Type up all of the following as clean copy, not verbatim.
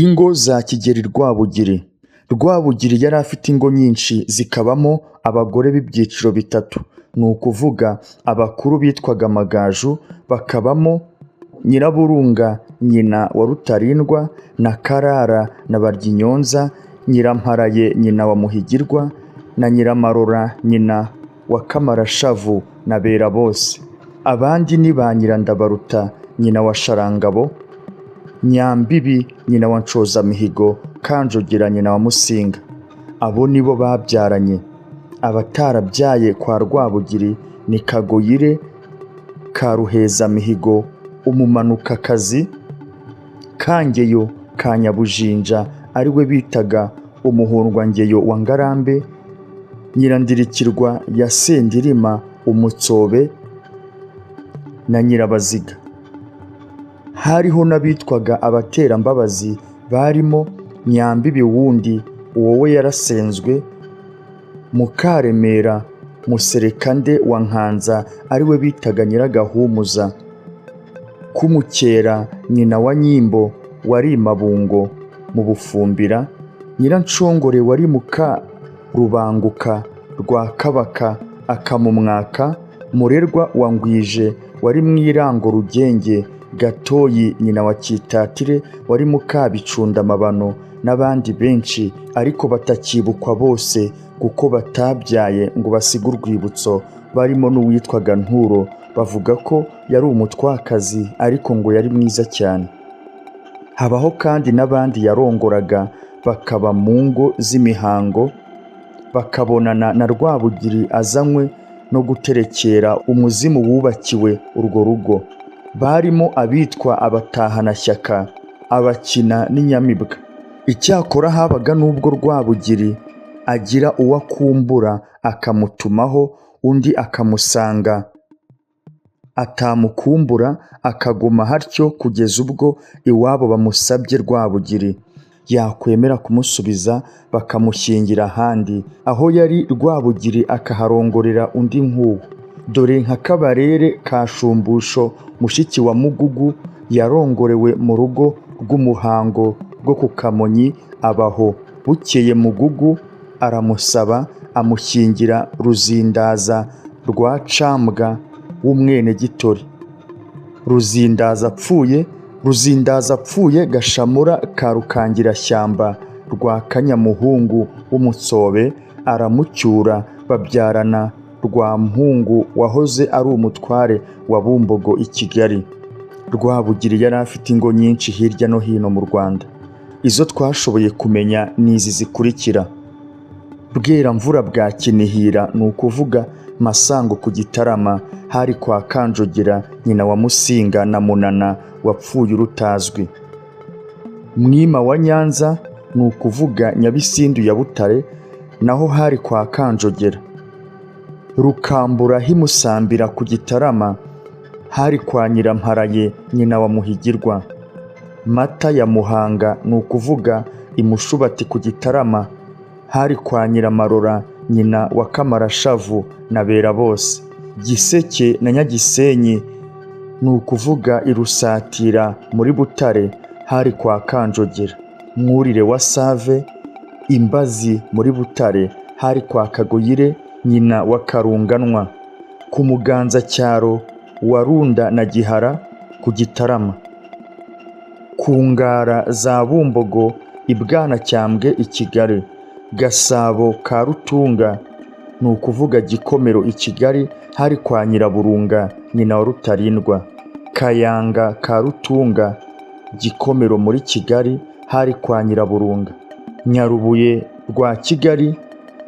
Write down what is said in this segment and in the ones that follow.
Ingo za Kigeli Rwabugiri. Rwabugiri yari afite ingo nyinshi zikabamo abagore b'ibyiciro bitatu, ni ukuvuga abakuru bitwaga Amagaju, bakabamo Nyiraburunga nyina wa Rutarindwa na Karara na Baryinyonza, Nyiramparaye nyina wa Muhigirwa na Nyiramarora nyina wa Kamarashavu na Berabose. Abandi ni ba Nyirandabaruta nyina wa Sharangabo, Nyambibi nyina wa Nshozamihigo, Kanjogera nyina wa Musinga. Abo ni bo babyaranye. Abatarabyaye kwa Rwabugiri ni Kagoyire ka Ruhezamihigo, Umumanukakazi, Kangeyo ka Nyabujinja ari we bitaga Umuhundwangeyo wa Ngarambe, Nyirandirikirwa ya Sendirima Umutsobe na Nyirabaziga. Hariho n'abitwaga abaterambabazi barimo Nyambibi wundi, uwo we yarasenzwe, Mukaremera Muserekande wa Nkanza ari we bitaga Nyiragahumuza, Kumukera nyina wa Nyimbo wari i Mabungo mu Bufumbira, Nyiranshongore wari muka Rubanguka rwa Kabaka akamumwaka, Murerwa wa Ngwije wari mu Irango Rugenge, Gatoyi nyina wa Cyitatire wari Mukabicundamabano n'abandi benshi ariko batakibukwa bose kuko batabyaye ngo basige urwibutso, barimo n'uwitwaga Nturo, bavuga ko yari umutwakazi ariko ngo yari mwiza cyane. Habaho kandi n'abandi yarongoraga bakaba mu ngo z'imihango, bakabonana na Rwabugiri azanywe no guterekera umuzimu wubakiwe urwo rugo. Barimo abitwa abatahanashyaka, abakina n'inyamibwa. Icyakora habaga n'ubwo Rwabugiri agira uwo akumbura akamutumaho, undi akamusanga, atamukumbura akaguma atyo kugeza ubwo iwabo bamusabye Rwabugiri, yakwemera kumusubiza bakamushyingira ahandi, aho yari Rwabugiri akaharongorera undi nk'uwo. Dore nka Kabarere ka Shumbusho mushiki wa Mugugu yarongorewe mu rugo rw'umuhango rwo ku Kamonyi abaho, bukeye Mugugu aramusaba amushyingira Ruzindaza rwa Cambwa w'umwenegitori. Ruzindaza apfuye Gashamura ka Rukangirashyamba rwa Kanyamuhungu w'Umutsobe aramucyura babyarana Rwampungu wahoze ari umutware wa Bumbogo i Kigali. Rwabugiri yari afite ingo nyinshi hirya no hino mu Rwanda. Izo twashoboye kumenya ni izi zikurikira: Bweramvura bwa Kinihira, ni ukuvuga Masango ku Gitarama, hari kwa Kanjogera nyina wa Musinga na Munana wapfuye urutazwi. Mwima wa Nyanza, ni ukuvuga Nyabisindu ya Butare, naho hari kwa Kanjogera. Rukambura h'i Musambira ku Gitarama hari kwa Nyiramparaye nyina wa Muhigirwa. Mata ya Muhanga, ni ukuvuga i Mushubati ku Gitarama, hari kwa Nyiramarora nyina wa Kamarashavu na Berabose. Giseke na Nyagisenyi, ni ukuvuga i Rusatira muri Butare, hari kwa Kanjogera. Mwurire wa Save, Imbazi muri Butare, hari kwa Kagoyire nyina wa Karunganwa. Ku Muganzacyaro wa Runda na Gihara ku Gitarama. Ku Ngara za Bumbogo i Bwanacyambwe i Kigali. Gasabo ka Rutunga, ni ukuvuga Gikomero i Kigali, hari kwa Nyiraburunga nyina wa Rutarindwa. Kayanga ka Rutunga, Gikomero muri Kigali, hari kwa Nyiraburunga. Nyarubuye rwa Kigali,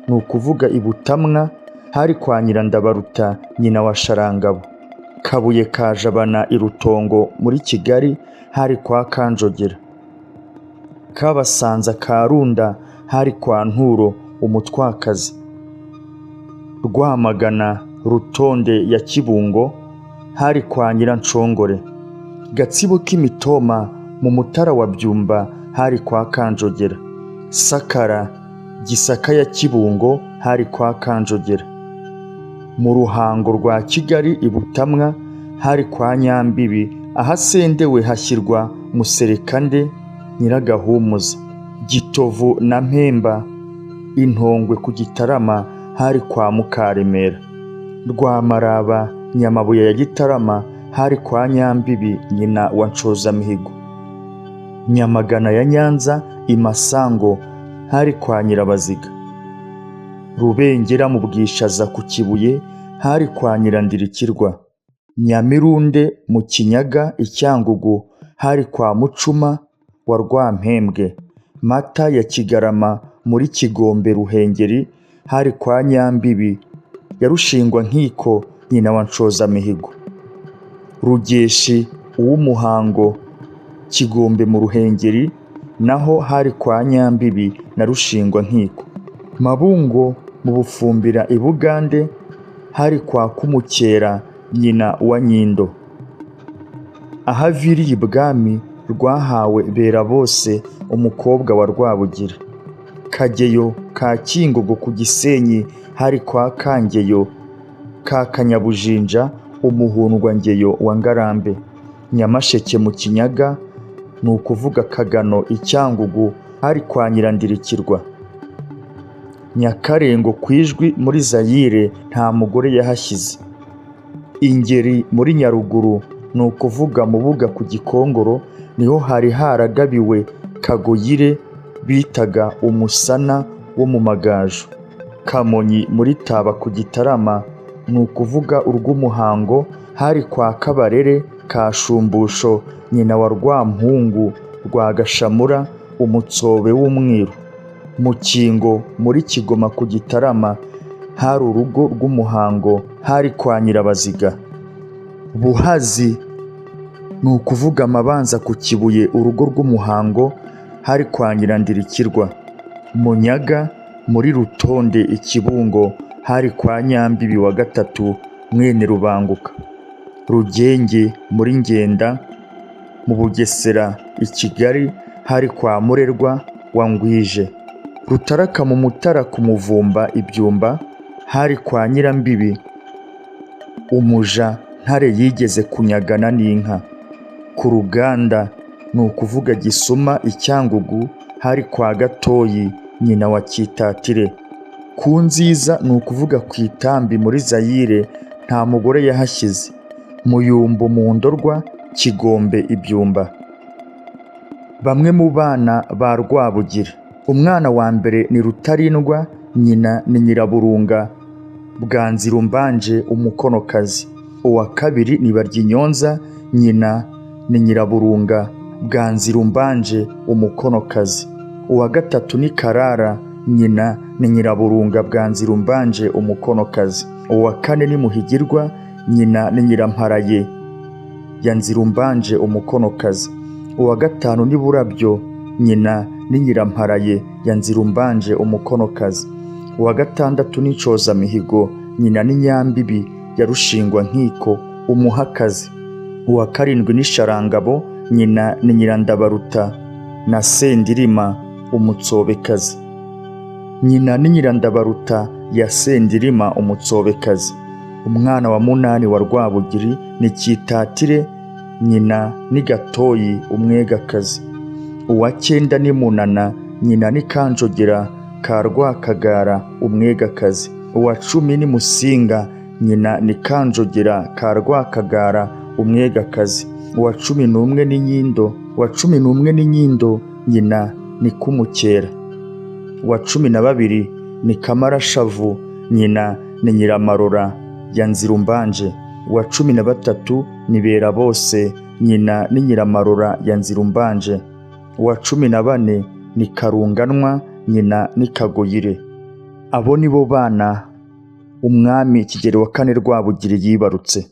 ni ukuvuga i Butamwa, hari kwa Nyirandabaruta nyina wa Sharangabo. Kabuye ka Jabana i Rutongo muri Kigali hari kwa Kanjogera. Kabasanza ka Runda hari kwa Nturo umutwakazi. Rwamagana Rutonde ya Kibungo hari kwa Nyiranshongore. Gatsibo k'imitoma mu Mutara wa Byumba hari kwa Kanjogera. Sakara Gisaka ya Kibungo hari kwa Kanjogera. Mu Ruhango rwa Kigali i Butamwa hari kwa Nyambibi, ahasendewe hashyirwa Muserekande. Nyiragahumuza. Gitovu na Mpemba Intongwe ku Gitarama hari kwa Mukaremera. Rwamaraba Nyamabuye ya Gitarama hari kwa Nyambibi nyina wa Nshozamihigo. Nyamagana ya Nyanza i Masango hari kwa Nyirabaziga. Rubengera mu Bwishaza ku Kibuye hari kwa Nyirandirikirwa. Nyamirunde mu Kinyaga i Cyangugu hari kwa Mucuma wa Rwampembwe. Mata ya Kigarama muri Kigombe Ruhengeri hari kwa Nyambibi ya Rushingwankiko nyina wa Nshozamihigo. Rugeshi uw'Umuhango Kigombe mu Ruhengeri naho hari kwa Nyambibi na Rushingwankiko. Mabungo mu Bufumbira i Bugande hari kwa Kumukera nyina wa Nyindo. Aho aviriye ibwami rwahawe Berabose umukobwa wa Rwabugiri. Kageyo ka Kingogo ku Gisenyi hari kwa Kangeyo ka Kanyabujinja umuhundwangeyo wa Ngarambe. Nyamasheke mu Kinyaga ni ukuvuga Kagano i Cyangugu hari kwa Nyirandirikirwa. Nyakarengo ku Ijwi muri Zayire nta mugore yahashyize. Ingeri muri Nyaruguru ni ukuvuga Mubuga ku Gikongoro niho hari haragabiwe Kagoyire bitaga Umusana wo mu Magaju. Kamonyi muri Taba ku Gitarama ni ukuvuga urw'Umuhango hari kwa Kabarere ka Shumbusho nyina wa Rwampungu rwa Gashamura umutsobe w'umwiru. Mukingo muri Kigoma ku Gitarama hari urugo rw'Umuhango hari kwa Nyirabaziga. Buhazi ni ukuvuga Amabanza ku Kibuye urugo rw'Umuhango hari kwa Nyirandirikirwa. Munyaga muri Rutonde i Kibungo hari kwa Nyambibi wa gatatu mwene Rubanguka. Rugenge muri Ngenda mu Bugesera i Kigali hari kwa Murerwa wa Ngwije. Rutaraka mu Mutara ku Muvumba i Byumba hari kwa Nyirambibi umuja Ntare yigeze kunyagana n'inka. Ku Ruganda ni ukuvuga Gisuma i Cyangugu hari kwa Gatoyi nyina wa Cyitatire. Ku Nziza ni ukuvuga ku Itambi muri Zayire nta mugore yahashyize. Muyumbu mu Ndorwa Kigombe i Byumba. Bamwe mu bana ba Rwabugiri. Umwana wa mbere ni Rutarindwa nyina ni Nyiraburunga bwa Nzirumbanje umukonokazi. Uwa kabiri ni Baryinyonza nyina ni Nyiraburunga bwa Nzirumbanje umukonokazi. Uwa gatatu ni Karara nyina ni Nyiraburunga bwa Nzirumbanje umukonokazi. Uwa kane ni Muhigirwa nyina ni Nyiramparaye ya Nzirumbanje umukonokazi. Uwa gatanu ni Burabyo nyina ni Nyiramparaye ya Nzirumbanje umukonokazi. Uwa gatandatu ni Nshozamihigo nyina ni Nyambibi ya Rushingwankiko umuhakazi. Uwa karindwi ni Sharangabo nyina ni Nyirandabaruta na Sendirima umutsobekazi. Nyina ni Nyirandabaruta ya Sendirima umutsobekazi. Umwana wa munani wa Rwabugiri ni Cyitatire nyina ni Gatoyi umwegakazi. Uwa cyenda ni Munana nyina ni Kanjogera ka Rwakagara umwegakazi. Uwa 10 ni Musinga nyina ni Kanjogera ka Rwakagara umwegakazi. Uwa 11 ni Nyindo, uwa 11 ni Nyindo nyina ni Kumukera. Uwa 12 ni Kamarashavu nyina ni Nyiramarora ya Nzirumbanje. Uwa 13 ni Berabose nyina ni Nyiramarora ya Nzirumbanje. Uwa 14 ni Karunganwa nyina ni Kagoyire. Abo nibo bana umwami Kigeli wa kane Rwabugiri yibarutse.